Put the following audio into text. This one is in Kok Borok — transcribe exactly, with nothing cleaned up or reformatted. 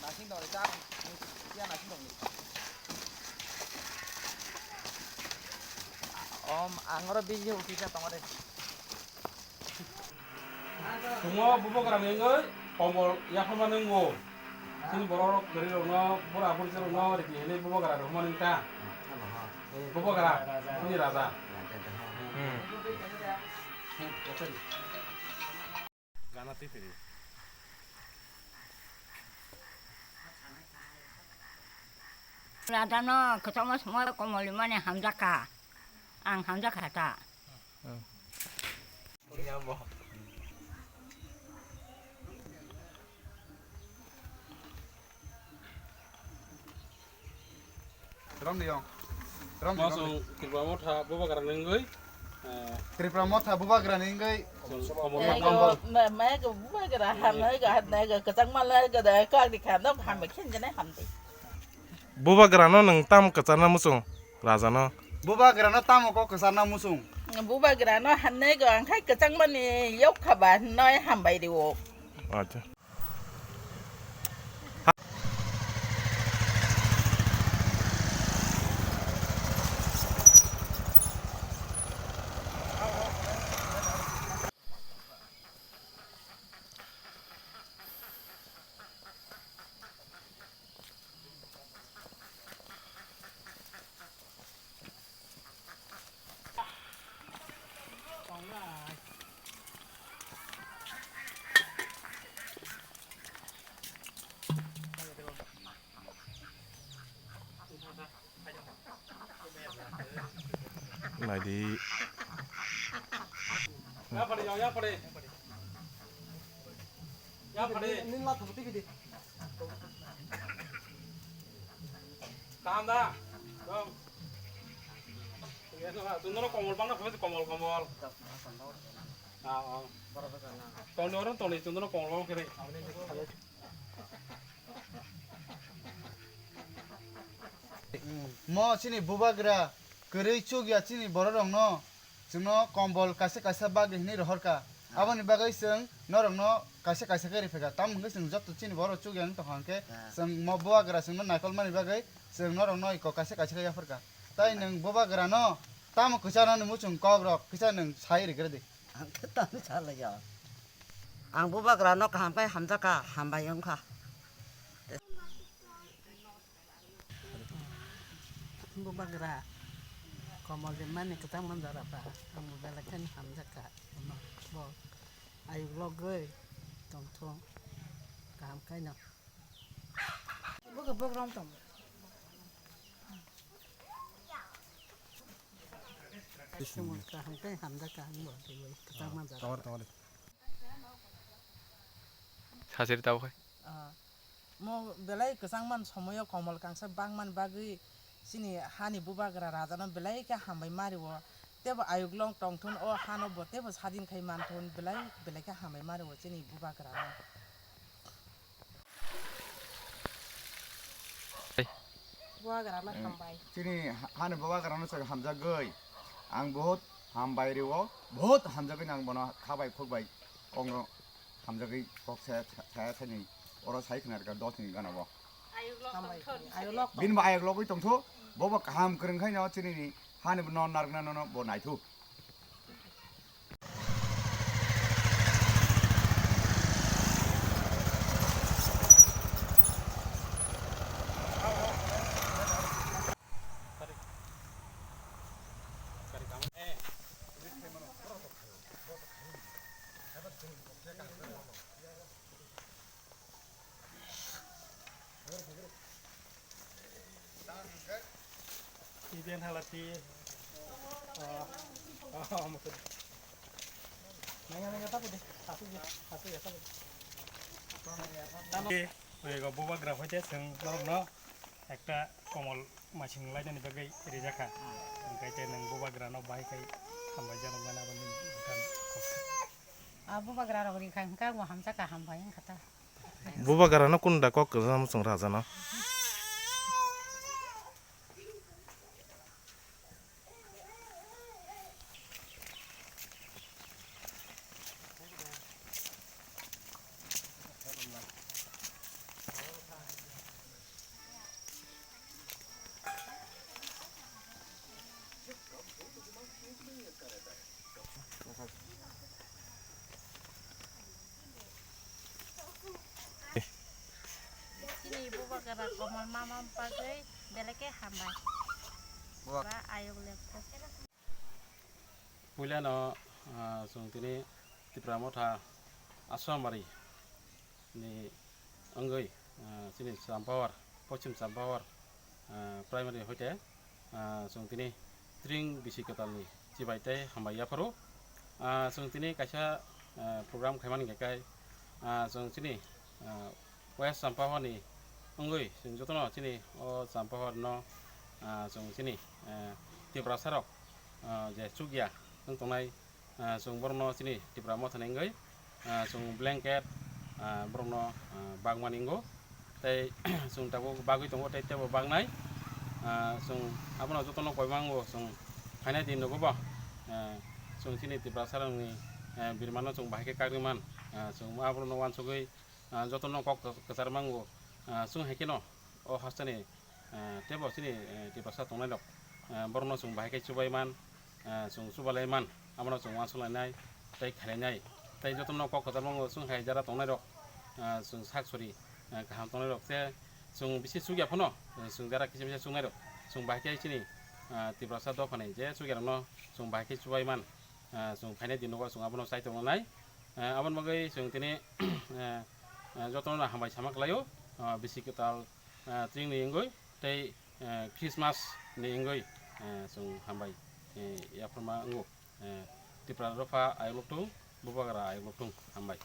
Nasing dong, cak. Iya, nasing dong. Om, ang oro busy uthi sa tongo de. Tumo bubagra ni wngwi komol yaphama nungbo. Chini borok kwrwi rokno, bura burji rokno riki hinwi bubagra rwmani ta. Bubagra, chini raja. Hmm. Gana twi twi. Radano kwchangma sumui komolni mani hamjakha. Ang hamjakha ta. Rom de yong. Rom de, rom de. Masung Tripura Motha bubagra ni wngwi, eh, Tripura Motha bubagra ni wngwi. Chwng komol. Ego, ma, ma ego bubagra, hamna ego, hatna ego, kwchangma la ego, da, kak di kha, nok hambai khenjene hamdi. Bubagra no nwng tamo kwcharna muchung raja no? Bubagra no tamo kok kwcharna muchung? Bubagra no hanne go angkhai kwchangmani yok khaba noi hambai rio. Acha. Naidi. Ya pade, ya, ya pade. Ya pade. Kaham da? Dong. Tundoro komol bangna khobes komol, komol. Ah, ah. Toni oro toni tundoro komol bang kere. Mo chini bubagra kwrwi chukya chini bororokno chwngno kombol kaisa kaisa bagwi hinwi rohorkha. Aboni bagwi chwng norokno kaisa kaisa khe riphaikha. Tamo hwnkhe chwng joto chini borok chukya wng tongkha hwnkhe chwng mo bubagra chwngno naikolmani bagwi chwng norokno iko kaisa kaisa khe yapharkha. Tai nwng bubagrano tamo kwcharnani muchung kokrok kisa nwng sai rwgwrwdi. Ang khe tamo salaiya. Ang bubagrano kaham khe hamjakha, hambai wngkha. Bubagra, komol rimani kwchang manjak rw pha, ang bo belai kheno hamjakha. Bo ayuk logwi tongthung, kaham khaino. Bo khe bok rom tong. Kaham khe hamjakha, ang bo belai kwchang manjak. Tawar, tawar. Sasiri tabo khai. Ah, mo belai kwchang man somoyo komol kangsa bangmani bagwi chini hani bubagra rajano belai khe hambai mario. Tebo ayuk long tongthun o hano bo tebo sadin khai manthun belai belai khe hambai mario chini bubagrano. Bubagrano hambai. Chini ha-, hani bubagrano chwng hamjagwi ang bahut hambai rio, bahut hamjagwi ang bono khabai khukbai kongno hamjagwi kok saya, saya, saya ni oro sai khna rwkha dos ni gana bo. Hambai. Bini bo ayuk logwi tongthu, bo bo kaham kwrwng khaino chini ni hani bo non narwkna no bo naithu. Iben halati. Oh, oh, oh, mukut. Nanya, nanya, tapu deh. Tapu deh. Tapu ya, tapu deh. Oke, oke, bubagra hoite seng norokno ekta komol masing lainani bagwi rijakha. Hwnkhe te nwng bubagrano bahai khai hambai janokmani aboni bwkhak kok. Ah, bubagrarok rikha hwnkhe bo hamjakha, hambai wngkha ta. Bubagrano kunda kok kwchangma chwng rajano. Ni bubagra Komol mama bagwi belai khe hambai. Buba- Ba ayok lekthok. Puilano, ah, chwng tini Tipra Motha Aswamari ni wngwi, ah, chini Champawar, Pochim Champawar, ah, primary hoite, ah, chwng tini tring bisi kwtalni chibai tei hambai yapharo. Ah, chwng tini kaisa, ah, program khaimani hwnkhe kai, ah, chwng chini, ah, West Champawar ni wngwi chwng jotono chini o Champawar no, ah, chwng chini, ah, Tiprasa rok, ah, je chukya wng tongnai, ah, chwng borokno chini Tipra Motha ni wngwi, ah, chwng blanket, ah, borokno, ah, bagmani wngo. Tei chwng tabuk bagwi tongo tei teibo bagnai. Ah, chwng abono jotono koima wngo chwng phainai din nogo bo. Ah, chwng chini Tiprasa rokni, ah, birmano chwng bahai khe kagri man. Ah, chwng abono uansugwi, ah, jotono kok kwchar mango. Ah, chwng hai kheno o hasteni, ah, teibo chini, eh, Tiprasa tongnai rok, ah, borokno chwng bahai khe chubai man, ah, chwng chubalai man, abono chwng uansuk lainai tei khailainai. Tei jotono kok kwchar mango chwng hai jara tongnai rok, ah, chwng sak sori, ah, kaham tongnai rok se chwng bisi chukya phano, ah, chwng jara kisa misa chuknai rok chwng bahai khe chini, ah, Tiprasa dophani je chukya rokno chwng bahai khe chubai man, ah, chwng phainai din nogo chwng abono chai tongnai. Ah, aboni bagwi chwng tini, ah, ah, jotono hambai sama khlaio, ah, bisi kwtal, ah, tringni wngwi tei, ah, Christmas ni wngwi, ah, chwng hambai, eh, yapharma wngo. Eh, Tipra Dopha ayuk lok thung, Bubagra ayuk lok thung, hambai.